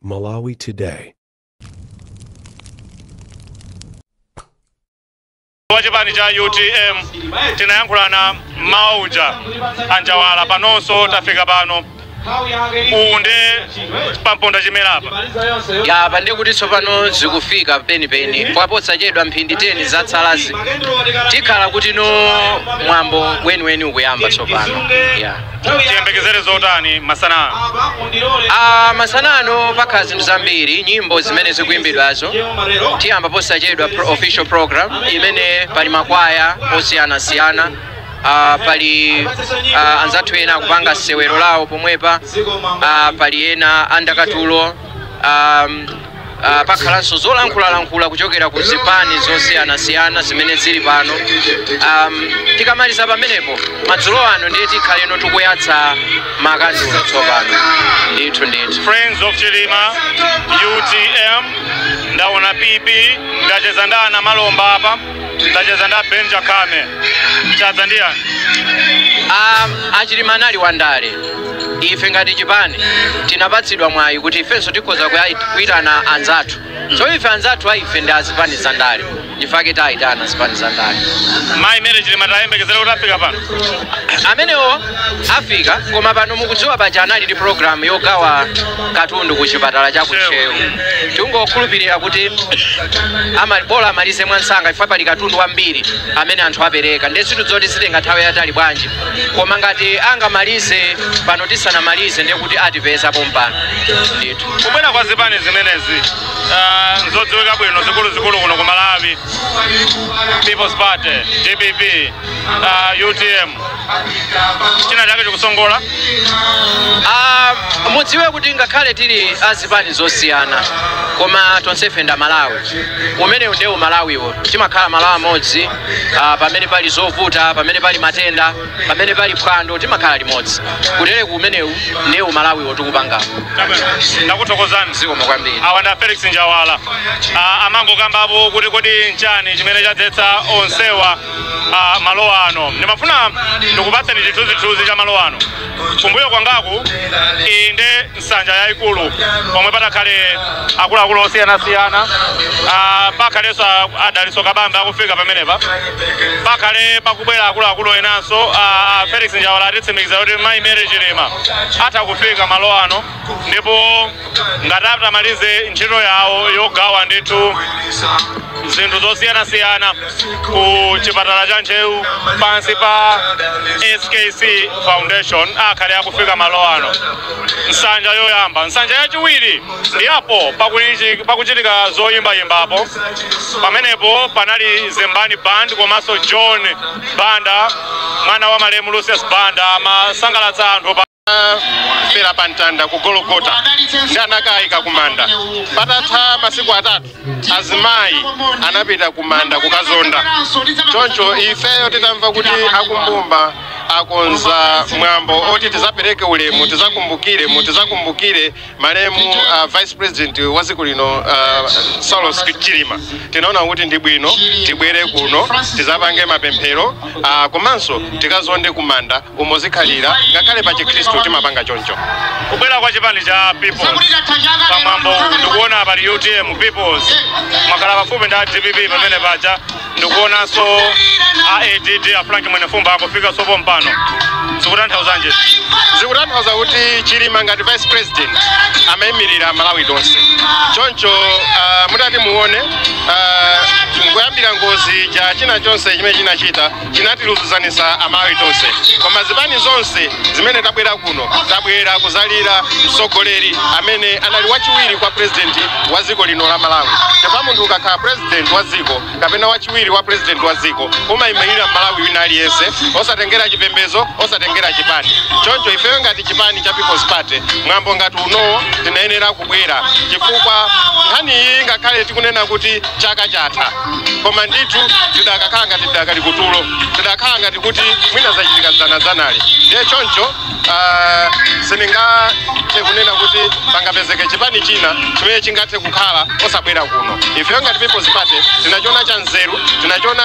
Malawi Today. Wa chipani cha UTM tinayankhulana mauja anjawala panonso tafika pano uwu nde pamponda chimerapa. Ya, pa ndiye kuti tsopano zikufika penipeni posachedwa, mphindi 10 zatsalazi tikhala kuti no mwambo weniweni ukuyamba tsopano, ya. Tiyembekezere zotani masana? Ah, masanano pakhala zinthu zambiri, nyimbo zimene zikuimbidwazo. Tiyamba posachedwa official program imene pali makwaya osiyanasiyana, pali anzathu ena akupanga sewero lawo pomwepa, pali ena andakatulo, pakhalanso zolankhulalankhula kuchokera ku zipani zosiyanasiyana zimene zili pano. Tikamaliza pamenepo madzulo ano ndiye tikhaleno tikuyatsa makandulo tsopano, ndithu ndithu. Friends of Chilima, UTM, ndaona PP, ndacheza ndi ana Malomba apa, ndacheza ndi Benja Kame. Chadza ndiyani? Achilima anali wandale. Ife ngati chipani tinapatsidwa mwayi kuti ifenso tikhoza kuyitana anzathu, so ife anzathu aife ndi azipani za ndale, ndifake tayitana zipani za ndale. Mayi Mary Chilima tayembekezera kuti afika pano? Amenewo afika, koma pano mukudziwa paja anali ndi program yogawa katundu ku chipatala cha kuntcheu. Tingokhulupirira kuti bola amalize mwansanga, ife pali katundu wambiri amene anthu apereka, ndi zinthu zoti zitenga nthawi yatali bwanji, koma ngati angamalize pano tisanamalize ndiye kuti atipeza pompano ndithu. Kubwera kwa zipani zimenezi, nzodziwika bwino zikuluzikulu kuno ku Malawi, People's Party, DPP, UTM, china chake chikusongola? Mudziwe kuti ngakhale tili azipani zosiyana, koma tonsefe nda Malawi. Umenewu ndiye umalawiwo, timakhala Malawi amodzi. Pamene pali zovuta, pamene pali matenda, pamene pali phwando, timakhala limodzi. Kutere kumenewu ndiye umalawiwo tikupangapo. Chabwino, ndakuthokozani. Zikomo kwambiri. Awa nda Felix Njawala. Amangokambapo kuti kodi nchani chimene chadzetsa onsewa malo ano. Ndimafuna ndikupatseni chithunzithunzi cha malo ano. Kumbuyo kwangaku iyi nde nsanja yayikulu pomwe patakhale akuluakulu osiyanasiyana. Pakhalenso adaliso Kabambe akufika pamenepa, pakhale pakubwera akuluakulu enanso. Felix Njawala atitsimikiza kuti mayi Mary Chilima atha kufika malo ano, ndipo ngati atamalize ntchito yawo yogawa ndithu zinthu zosiyanasiyana ku chipatala cha Ntcheu pansi pa SKC Foundation, akhale akufika malo ano. Nsanja yoyamba. Nsanja yachiwiri ndi apo pakuchitika zoyimbayimbapo. Pamenepo panali Zembani Band komanso John Banda, mwana wa malemu Lucius Banda, amasangalatsa anthu pa fera pa mtanda ku Gologota ndi anakayika kumanda. Patatha masiku 3 azimayi anapita kumanda kukazonda. Choncho ifeyo titamva kuti akumbumba akonza mwambo oti tizapereke ulemu, tizakumbukire malemu vice president wa dziko lino, Saulos Chilima, tinaona kuti ndi bwino tibwere kuno tizapange mapemphero, komanso tikazonde kumanda umo zikhalira, ngakhale pa Chikhristu timapanga choncho. Kubwera kwa chipani cha Peoples pamwambo, ndikuona pali UTM, Peoples, mwakhala pafupi ndi a DPP pamene paja, ndikuonanso a ADD a Frank Mwenefumba akufika sopo mpano, zikutanthauzanji? Zikutanthauza kuti Chilima ngati vice president amayimirira Malawi tonse. Choncho mutati muone, nkuyambira ngozi cha china chonse chimene chinachita chinatiluzuzanisa Amalawi tonse, koma zipani zonse zimene tabwera kuno tabwera kuzalira mtsogoleri amene anali wachiwiri kwa president wa dziko lino la Malawi, chifukwa munthu ukakhala president wa dziko kapena wachiwiri wa president wa dziko umayimirira Malawi wina aliyense, osatengera chipembedzo, osatengera chipani. Choncho ifeyo ngati chipani cha People's Party, mwambo ngati unowo tinayenera kubwera, chifukwa nkhani iyi ngakhale tikunena kuti chaka chatha, koma ndithu tidakakhala ngati tidakali kutulo, tidakhala ngati kuti mwina zachitika dzanadzanali. Ndiye choncho sindingathe kunena kuti pangapezeke chipani china chimene chingathe kukhala osabwera kuno. Ifeyo ngati People's Party tinachiona cha nzeru, tinachiona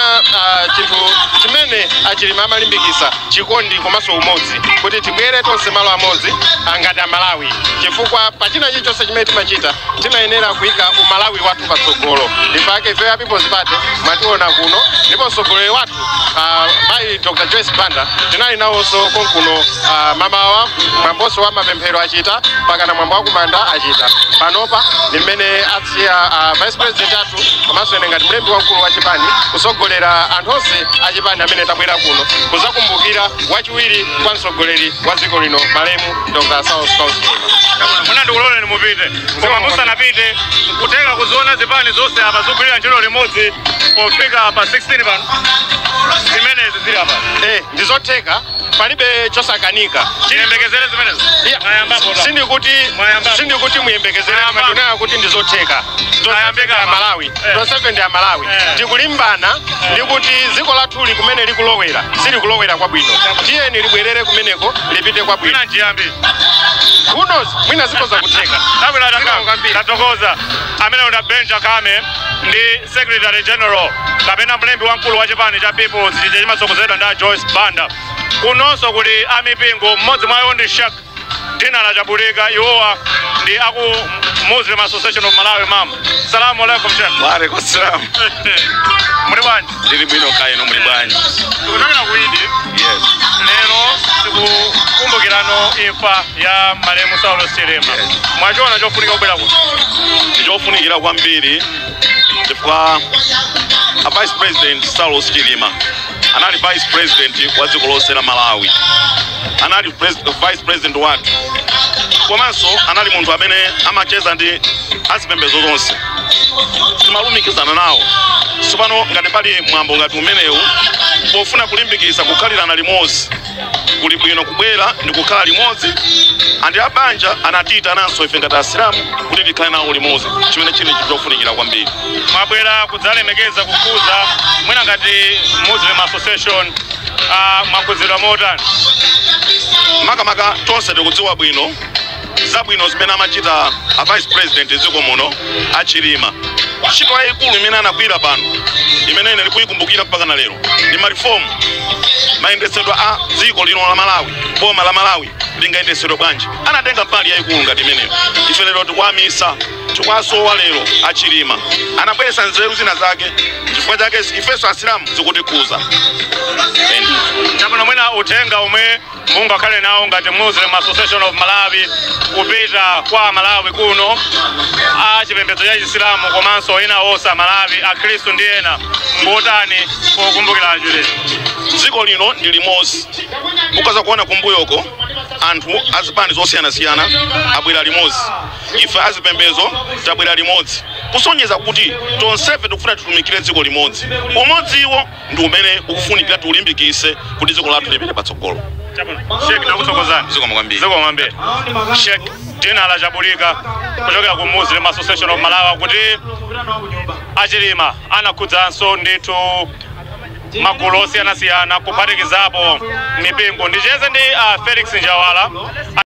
chinthu chimene achilima amalimbikisa, chikondi komanso Umodzi, kuti tibwere tonse malo amodzi ngati Amalawi, chifukwa pachina chilichonse chimene timachita timayenera kuyika umalawi wathu patsogolo. Ndifake ife ya People's Party mwationa kuno, ndipo mtsogoleri wathu mayi Dr Joyce Banda tinali nawonso konkuno. Mamawa mwambonso wa mapemphero achita, pakana mwambo wa kumanda achita. Panopa ndi mmene atsiya vice president athu komanso ine ngati mlembi wamkulu wa chipani kusogolera anthu onse achipani amene tabwera kuno kuzakumbukira wachiwiri kwa mtsogoleri wa dziko lino, malemu Dr Saulos Klaus Chilima. Mwina ndikuloleni mupite, koma musanapite, kutenga kuziona zipani zonse apa zikugwirira ntchito limodzi pofika pa 16 pano, zimenezi zili apa? Ndizotheka, palibe chosakanika. Chiyembekezere zimenezo? Yeah. Mwayambapo ta. Sindikuti Mwayambapo. sindikuti muyembekezere, Mwayambapo. koma ndinena kuti ndizotheka. Tayambika Tonsefe ndi Amalawi, tonsefe ndi Amalawi. Tikulimbana ndikuti dziko lathuli kumene likulowera silikulowera kwabwino, tiyeni libwerere kumeneko, lipite kwabwino. Mwina nchiyambi. Who knows, mwina zikhoza kutheka. Tabwino. Zikomo kwambiri. Tatokoza. Amene unda Benja Kame ndi secretary general kapena mlembi wamkulu wa chipani cha Peoples chija chimatsogozedwa ndi Joyce Banda. Kunonso kuli amipingo, mmodzi mwa iwo ndi Sheikh Dina la Chabulika, iwowa ndi aku Muslim Association of Malawi, MAM. Salamu alaikum, Sheikh. Wa alaikum salam. Muli bwanji? Ndili bwino, kaya inu muli bwanji? Tikuchokera ku Idi. Yes. Lero tikukumbukirano imfa ya malemu Saulos Chilima. Yes. Mwachiona chofunika kubwera kuno? Ndichofunikira kwambiri chifukwa a vice president Saulos Chilima anali vice president wa dziko lonse la Malawi, anali vice president wathu, komanso anali munthu amene amacheza ndi azipembedzo zonse, timalumikizana nawo. Tsopano ngati pali mwambo ngati umenewu pofuna kulimbikitsa kukhalirana limodzi, kuli bwino kubwera ndi kukhala limodzi. Andi abanja anatiyitananso ife ngati Asilamu kuti tikhale nawo limodzi, chimene chili chofunikira kwambiri. Mwabwera kudzalemekeza, kukhuza, mwina ngati Muslim Association, mwakhudzidwa motani? Makamaka tonse tikudziwa bwino zabwino zimene amachita a vice president dziko muno, Achilima. Ntchito yayikulu imene anagwira pano, imene ine ndikuyikumbukira mpaka na lero, ndi ma reform, mayendetsedwe a dziko lino la Malawi, boma la Malawi lingayendesedwe bwanji. Anatenga mbali yayikulu ngati imeneyo. Ife lero tikuwamisa, tikuwasowa lero Achilima. Anabweretsa nzeru zina zake, chifukwa chake ifenso Asilamu zikutikhuza. Chabwino, mwina uthenga omwe mungakhale nawo ngati Muslim Association of Malawi kupita kwa Malawi kuno a chipembedzo cha Chisilamu komanso ena onse Amalawi, Akhristu ndi ena, ngotani pokumbukira Achilima? Dziko lino ndi limodzi. Mukaza kuona kumbuyoko anthu azipani zosiyanasiyana abwera limodzi, ife azipembedzo tabwera limodzi, kusonyeza kuti tonsefe tikufuna titumikire dziko limodzi. Umodziwo ndi umene ukufunikira tiulimbikise kuti dziko lathu lipite patsogolo. Chabwino, Sheikh, ndakuthokozani. Zikomo kwambiri. Zikomo kwambiri. Sheikh Dina la Chabulika kuchokera ku Muslim Association of Malawi, kuti Achilima anakhudzanso ndithu magulu osiyanasiyana kuphatikizapo mipingo. Ndicheze ndi Felix Njawala.